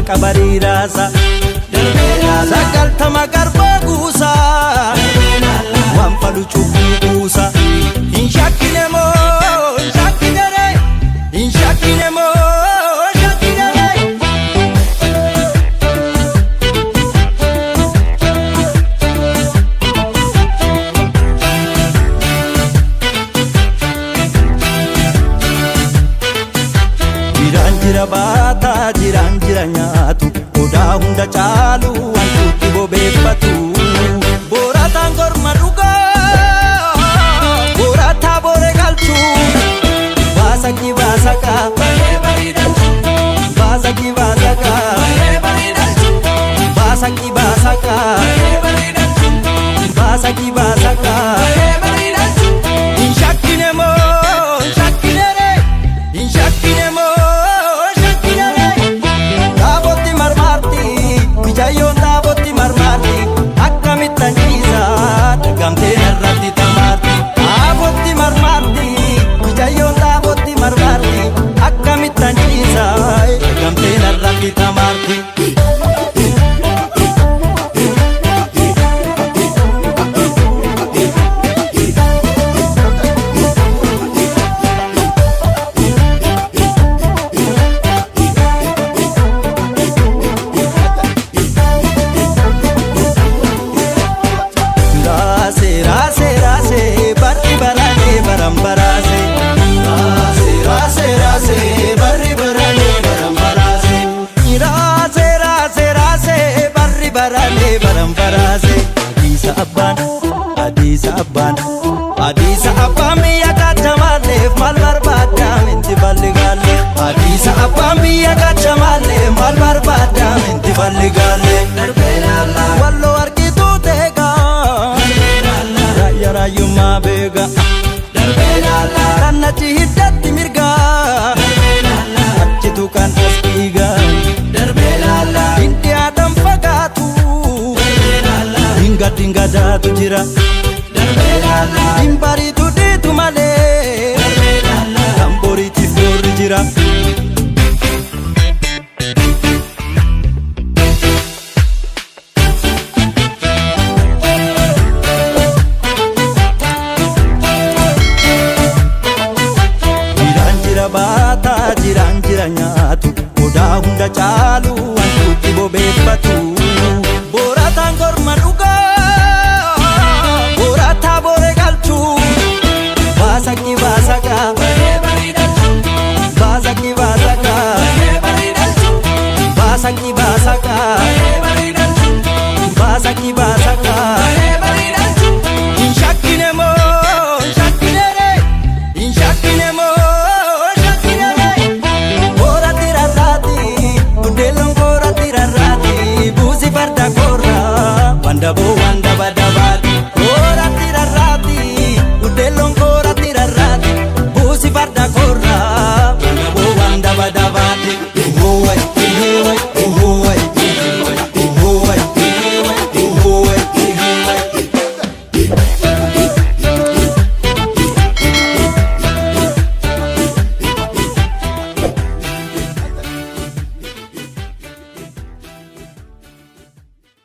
Qabarii raasa. 90 garbaa guusaa. Waan falu cubbuu kuusa. Hin shakkine moo hin shakkine ree? Hin shakkine moo shakkine ree? Jiraan jira baataa jiraan jira nyaatu odaa hunda caalu wantuutti bobeeffatu. Boorataan gorma dhugaa boorataa boore galchu baasaqii baasaqaa baasaqii baasaqaa baasaqii baasaqaa baasaqii baasaqaa. Hin shakkine moo hin shakkine ree? Hin shakkine moo shakkine ree? Taabotti marmaarti mijayyoon taabotti marmaarti akkamitti anjiisaa dagamtee narratti tamaarti. Taabotti marmaarti mijayyoon taabotti marmaarti akkamitti anjiisaa dagamtee narratti tamaarti. Raase raase raase barri barane baram baraase. Raase raase raase barri barane baram baraase. Raase raase raase barri barane baram baraase. Adiisa abbaan adiisa abbaan adiisa abbaan biyya kaachamaalleef maal barbaadda minti balli gaalle. Adiisa abbaan biyya kaachamaalleef maal barbaadda minti balli gaalle. Walloo argituu teegaa. Raayyaa raayyummaa beeka. Kannachi hiddatti mirgaa. Achitu kan as dhiiga. Hin dhiyaatan fagaatu. Dinga dinga daatu jira. Hin bariitu dhiitu malee. Kan boriitiif boorri jira. Jiraan jira baataa jiraan jira nyaatu odaa hunda caalu wantuutti bobeeffatu. Boorataan gorma dhugaa boorataa boore galchu baasaqii baasaqaa baasaqii baasaqaa baasaqii baasaqaa baasaqii baasaqaa.